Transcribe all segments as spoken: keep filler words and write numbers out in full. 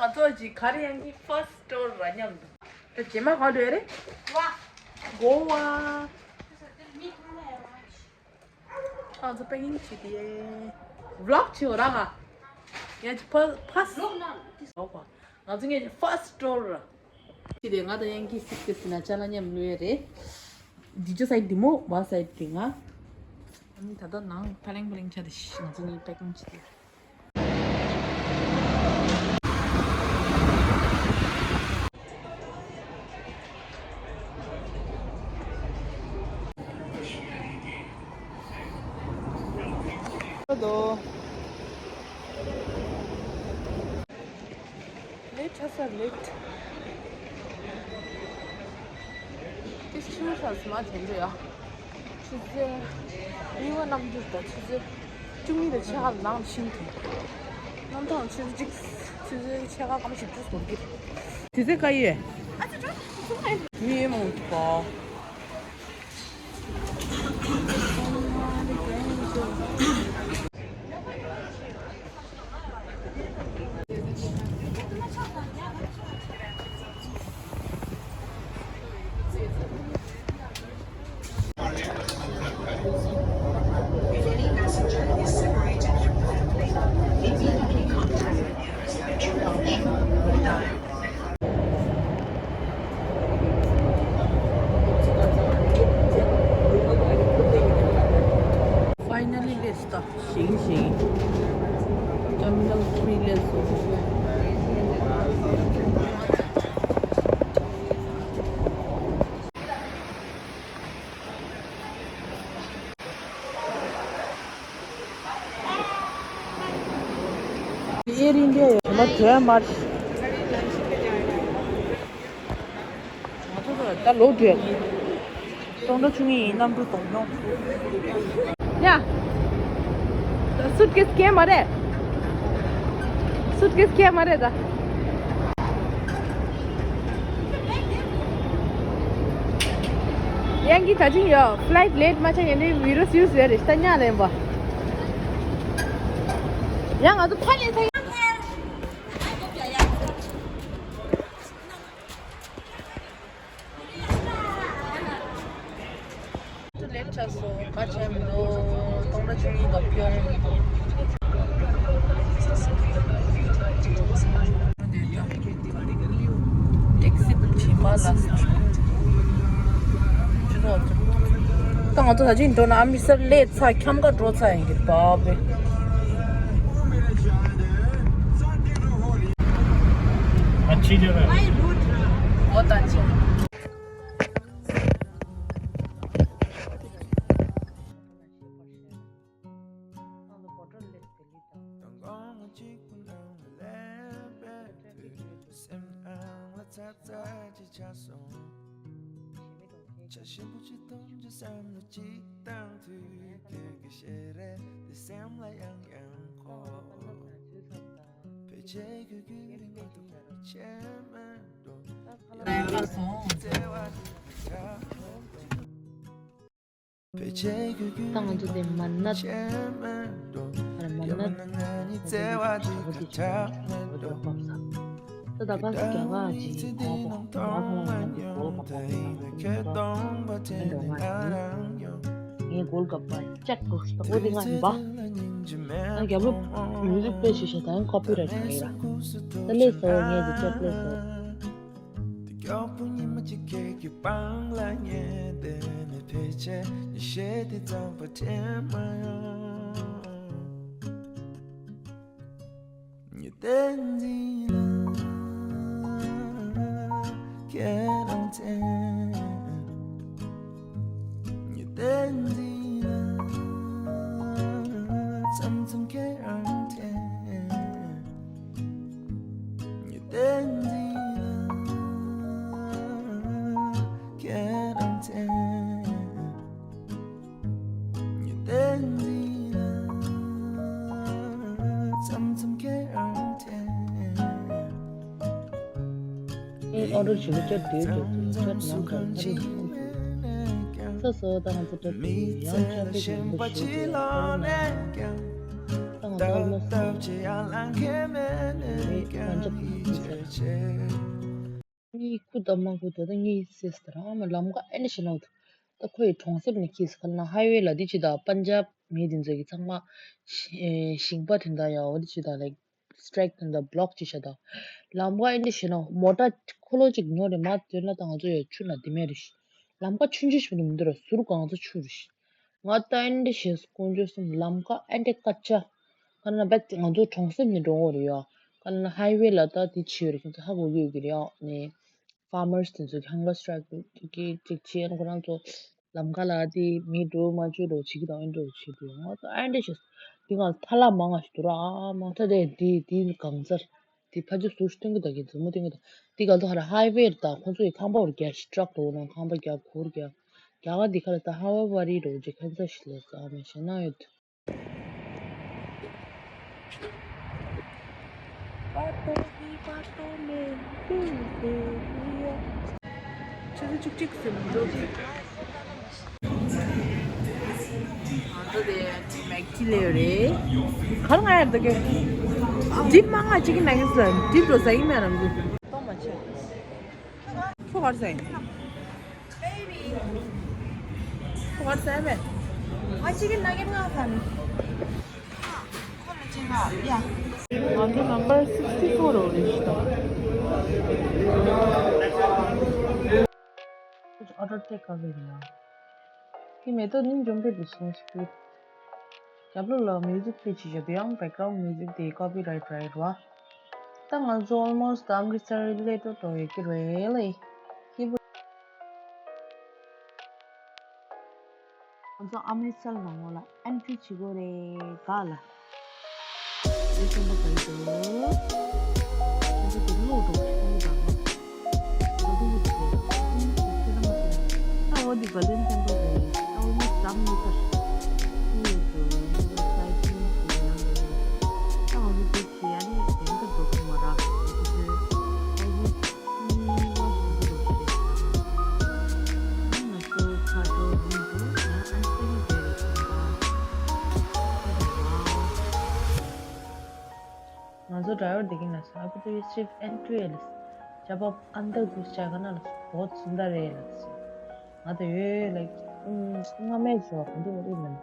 ང་ཚོ་གཅིག་ག་རེ་ཡང་གི་first tour ར་མཉམ་དུ། ད་རྗེས་མ་གང་འགྲོ་ཡ་རེད། ཝ། གོ་བ། ང་ཚོ་packing བྱེད་དེ། vlog བྱེད་འོ་ར་ང་། ཡང་གཅིག་first first vlog ང་ཚོ་ངས་first tour ར། ཅི་དེ་ང་དང་ཡང་གི་suitcase ན་ཅ་ལག་མཉམ་བླུག་ཡ་རེད། འདི་ཅོ་side འདི་མོ་བ་side འདི་ང་། ཨ་ནི་ད་ལྟ་ནང་ཕ་ལེང་ཕ་ལེང་ཆ་དེ་ཤི་ང་ཚོ་གཉིས་packing བྱེད་དེ། ལེཊ་ཆ་ས་ལེཊ། དེ་ཆུ་ས་སི་མ་དེ་འདྲ་ཡ། ཆུ་ཚོད་གཉིས་པ་གནམ་གྲུ་དང་ཆུ་ཚོད་བཅུ་གཉིས་དང་ཕྱེད་ཀ་ནང་ཕྱིན་ཐུབ། གནམ་ཐང་ཆུ་ཚོད་གཅིག་ཆུ་ཚོད་ཕྱེད་ཀ་སྐར་མ་བཞི་བཅུ་སོང་གི། དེ་ཚོད་ག་ཡོད། མི་མང་པོ། Finally སླེབས་སོང་། ཞིང་ཞིང་། Terminal three སླེབས་སོང་། Air India ཡོད་མ་དོན་མར། ང་ཚོ་ད་ལོག་འགྲོ་ཡ། སྟོང་ཕྲག་བཅུ་གཉིས་ཡིན། གནམ་གྲུ་གཏོང་མྱོང་། ཡ། ད་སུཊ་ཀེས་ཁྱེར་མ་རེད། སུཊ་ཀེས་ཁྱེར་མ་རེད་ད། ཡང་གི་ད་ཅིང་ཡོད། flight late མ་ཆགས་ཡ་ནི་video ཟེར་རེད། ད་ཉག་ལེན་པ། ཡང་ང་ཚོ་ཕ་ལས་ཚ། ལེཊ་ཆགས་སོང་། ག་བྱས་མི་འདུག་སྟོང་ཕྲག་བཅུ་གཉིས་དང་ཕྱེད་ཀ། ཊེག་སི་བྱས་པ་ལ། ད་ང་ཚོ་ད་ཅིང་འགྲོ་ན་ཨམ་རི་སར་སླེབས་ཚར། ཁྱམས་ཁ་འགྲོ་ཚར་ཡིན་གྱི་བ་བེ། ཨ་ཅི་ལེ་བ། འོ་ད་ཅི། ད་ང་ཚོ་དེ་མན་ནད། ཨ་ར་མན་ནད། ད་ད་ག་ཟེ་རྒྱ་གར་གྱི་གོ་བ་ང་གི་གོ་བ་ཨེ་འགྲོ་ང་ཡིན། ངའི་གོལ་ག་པ་ཅག་གོ་ཤ་ཨོ་དེ་ང་ཡིན་པ། ད་རྒྱབ་ལོ་music play བྱེད་ཤ་ད་ཡང་copyright ག་ཡིན་ར། ད་ལས་སོ་ངས་དེ་ཅག་ལས་སོ། དེ་མགྱོགས་པོ་ཉི་མ་གཅིག་ཁྱེད་ཀྱི་པང་ལ་ཉལ་བསྡད་ནས་ཕལ་ཆེར་ཉི་ཤེལ་དེ་ཙམ་པ་དྲན་མ་ཡོང་། ཉི་ཟླའི་འཛིན་ལ་ཁྱེད་རང་མཚན། ཉི་ཟླའི་འཛིན་ལ་མཚམས་མཚམས་ཁྱེད་རང་དྲན། ཉི་ཟླའི་འཛིན་ལ་ཁྱེད་རང་མཚན། ཉི་ཟླའི་འཛིན་ལ་མཚམས་མཚམས་ཁྱེད་རང་དྲན། ཨེ་ཨོ་ཌར་བྱེད་ལ་ཅར་དུས་ཅར་དུས་ཅར་ནང་ག་ལ་ཐ་རུ་ས་སོ་ད་ང་ཚོ་ཏྲ་ཏི་ཡང་ཅར་དུ་ཞིག་འདུག་ཞུ་ཅེས་ད་ང་ཚོ་ཨོ་ལ་སོ་ཡང་ཅར་དུ་ཞིག་འདུག་ཞུ། གཉིད་ཁུག་དང་མ་ཁུག་ད་ལྟ་གཉིད་སད་ད་ར། ཨ་མ་ལམ་ཁ་ཨེ་འདྲ་ཞིག་ནང་། ད་ཁོ་ཡི་གྲོང་གསེབ་ནས་ཁྱེར་ཁ་ན་ཧའི་ཝེ་ལ་འདི་ཅི་ད་པན་ཇབ་མི་འདི་ཚོ་གི་ཚང་མ་ཞིང་པ་དེ་འདྲ་ཡ་འོ་འདི་ཅི་ད་ལའིག་སི་ཊེག་དེ་འདྲ་བྷི་ལོག་ཅི་བྱ་ད། ལམ་ཁ་ཨེ་འདྲ་ཞིག་ནང་མོ་ཊ་འཁོར་ལོ་གཅིག་ཉོ་རེ་མ་འདོད་ན་ད་ང་ཚོ་ཡ་ཆུ་ན་དེ་མེད་རེ་ཤི། ལམ་ཁ་ཆུང་ཆུང་ཞིག་མི་འདུག་ར། ཟུར་གང་ཚོ་ཆུ་རེ་ཤི། ང་ད་ཨེ་འདྲ་ཞིག་དཀོན་མཆོག་གསུམ། ལམ་ཁ་ཨེ་འདྲ་སྐད་ཆ། ཁ་ན་བད་ང་ཚོ་གྲོང་གསེབ་ནས་འགྲོ་འོ་རེ་ཡ། ཁ་ན་ཧའི་ཝེ་ལ་ད་དེ་ཆེ་རེ་ཁྱེད་ཚོ་ཧ་གོ་གི་ཡོད་ཀྱི་རེད་ཡ། ནས་ཕར་མར་སི་དེ་ཚོ་གི་ཧང་གར་སི་ཊ་རའིག་གི་ཅིག་བྱས་ཡང་ཁོ་རང་ཚོ་ལམ་ཁ་ལ་དེ་མི་འགྲོ་མ་བཅུག་འགྲོ་བྱེད་ཀྱི་དང་ཨེ་འགྲོ་བྱེད་དུ་ཡོང་། ང་ཚོ་ཨེ་འདྲ་ཞིག་དེ་གང་ཐ་ལ་མང་ང་ཞིག་འདུག་ར། ཨ་མ་ཐ་དེ་དེ་དེ་གང་ཚར་དེ་ཕ་ཇུ་སུ་ཤི་སྟོན་གི་ད་གི་མཛུབ་མོ་སྟོན་གི་ད། དེ་གང་ཚོ་ཧ་ར་ཧའི་ཝེ་ར་ད་ཁོ་ཚོ་ཡི་ཁང་པ་བར་རྒྱ་ཞིག་ཊ་རག་འགྲོ་ནང་ཁང་པ་རྒྱ་འཁོར་རྒྱ་རྒྱ་ག་དེ་ཁ་ལ་ད་ཧ་བ་བ་རི་འགྲོ་རྒྱ་ཁན་ཚ་ཞིག་ལས་ས་ཨ་མ་ཞེ་ན་ཡོད། ཆུ་ཚོད་བཅུ་གཅིག་ཟིན་འགྲོ། ང་ཚོ་དེ་མེག་ཅི་ལས་ཡོད་རེད། གར་ང་ཡར་འདུག་གི། ཌིབ་མ་ང་གཅིག་གི་ནང་གི་ཟ་ཌིབ་འགྲོ་ཟ་ཡིན་མེད་རང་གི་གཏོང་མ་བྱེད། ཁྱོད་གར་ཟ་ཡིན། ཁོ་གར་ཟ་མེད། ང་གཅིག་གི་ན་གིན་ང་ཟ་ནི། ཁོ་ལ་ཅི་ན་ཡ། ང་ཚོ་number sixty four འོ་རེད་ཤི་ད། ཨོ་ཌར་ཊེག་ཨ་ཝེ་རེད་ཡ། དེ་མེ་ཏོག་ནི་འཇོམས་པའི་བི་ཤིང་ཞིག་རེད། རྒྱབ་ལོགས་ལ་མིའུ་ཟིག་པླེ་བྱེད་བཞག་དེ་ཡང་བེག་གྷ་རའུན་མིའུ་ཟིག་དེ་ཀོ་པི་རའིཊ་རེད་ར། ད་ང་ཚོ་ཨོལ་མོ་སི་ཊི་ཨམ་རི་སར་སླེབས་འགྲོ་འགྲོ་ཡོད་ཀྱི་རེད་ལེ། སྐྱིད་པོ། ང་ཚོ་ཨམ་རི་སར་ནང་ལོགས་ལ་ཨེན་ཊི་རི་བྱེད་དགོས་རེད་ག་ལ། དེ་ཆེན་པོ་ག་རེ་འདུག་ཆེན་པོ་དེ་ལོག་འགྲོ་ཆུང་དང་། ཨ་འོ་འདི་ག་ལེན་ཐེན་པོ་རེད། ཨ་འོ་ནི་ཟམ་ནི་ཁར་ནི་ཡོད་འདུག་སའི་ཌི་ནི་ཡང་འདུག་ཨ་འོ་ནི་དེ་བྱེད་ཡ་ནི་དེ་འདྲ་འགྲོ་ཐུབ་མ་ར། དེ་ཚོའི་སའི་ཌི་ནི་ནི་བ་ཧུང་གི་འདུག་ཞེས། ང་ཚོ་ཁ་འགྲོ་རུང་འདུག་ཡང་ཨན་སེ་ནི་དེ་རེད་ཁྱོད་ད། ང་ཚོ་ཌ་རའི་ཝར་དེ་གིན་ལ་ས་ཨ་ཁུ་ཏུ་ཡི་སི་ཊིབ་ཨེན་ཊི་རི་ཨེ་ལ། ཇ་བབ་ཨན་དར་གུ་ཅ་ག་ན་ལ་བོད་སུན་དར་རེད་ལ། ང་དང་ཡོད་ལ། ང་མེད་ཟོ་ག་འདི་བ་རི་ལ།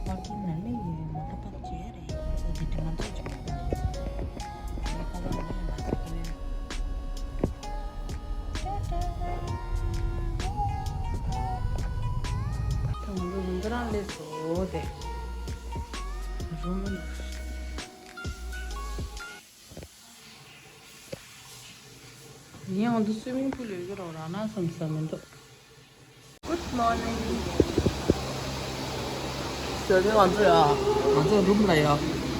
ཕར་གྱི་ནང་ནས་ཡོད་མོ་ཊ་པར་ཅི་རེད། ཨོ་དེ་དྲི་མ་འདུག་ཅིག་མ་གཏོགས། ངས་ཁ་པར་ནས་མ་ཟེར་གི་ནས། ད་ང་ཚོ་རུམ་དུ་རང་སླེབས་སོ་དེ། རུམ། ཡིན་ཡང་འདི་སུའི་མིང་ཕུལ་ཡོད་ཀྱི་རོགས་རང་ན་བསམ་ས་མི་འདུག Good morning. ཟེར་ཏེ་ང་ཚོ་ཡ། ང་ཚོ་རུམ་ལ་ཡ།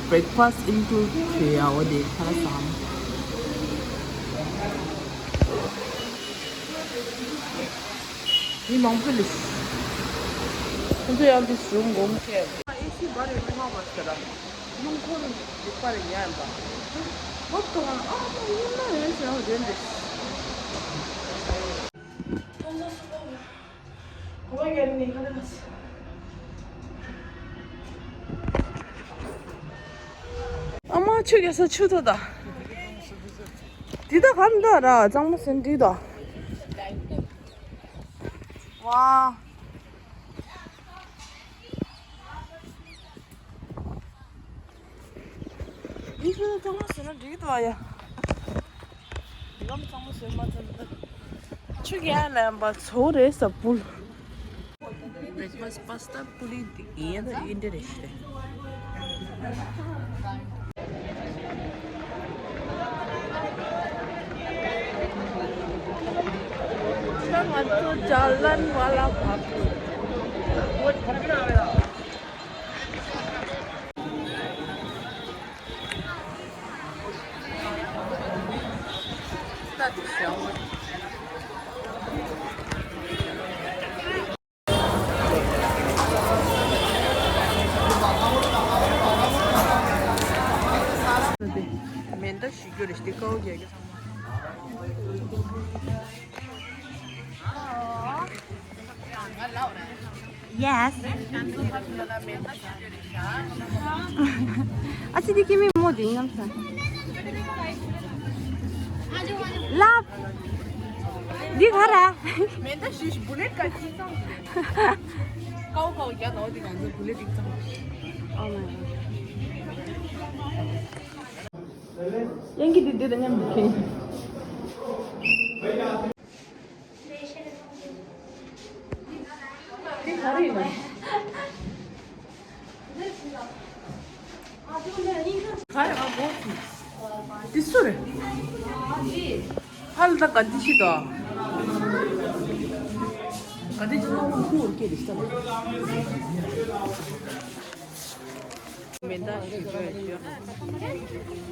breakfast include བྱས་ཡ་འོ་དེ་ཁ་ལ་བསམ། མི་མང་པོ་ལས། ཁོ་ཚོ་ཡང་འདི་བྱུང་དགོངས་བྱས། ཨེ་སི་བར་རེ་མི་མང་བ་ཟེར་ར། རླུང་འཁོར་རྒྱུག་པ་རེ་ཉན་པ། བོད་དུ་ང་ཨ་ཁོ་ཡིན་ན་རེད་ཟེར་བ་རེད་འདི། ཨ་མ་ཆུ་རྒྱག་ས་ཆུ་ཐོག་ད། འདི་ད་གར་འདུག་ར་གཙང་མ་ཟིན་འདི་ད། ཝ། འདི་ཚོ་གཙང་མ་ཟིན་ན་འགྲིག་འདུག་ཡ། འདི་གམ་གཙང་མ་ཟིན་མ་ཐུབ་འདུག་ཆུ་རྒྱག་ལ་ཡང་པ་ཚོ་རེ་ས་པུལ། Breakfast pasta puri ཡིན་ད་ཨིན་ཌི་རེད་ཤི་རེད། ད་ང་ཚོ་ཇ་ལན་ཝ་ལ་བབ། ད་དེ་ཤོག Yes. ཨ་ཙི་འདི་ཀི་མི་མོ་འདི་ངམ་ས། ལབ། འདི་ག་ར། མེ་མདའ་ཞིག་བུ་ལེད་ཀ་ཅི་ཙང་། ཀའོ་ཀའོ་རྒྱ་ནའོ་འདི་ང་ཚོ་བུ་ལེད་ཅིག་ཙང་། Oh my god. ཡང་གི་འདི་འདི་དང་མཉམ་དུ་ཁེངས། འདི་ག་རེ་ཡིན་ནམ། ག་རེ་ཨ་གོ་སི། འདི་སུ་རེད། ཧ་ལ་ད་ག་འདི་ཤི་དོ། ག་འདི་ཤི་ན་ཁུ་ཁུ་བོར་སྐད་དེ་ཤི་ད། མེ་མདའ་ཞིག་བརྗོད་བྱོས།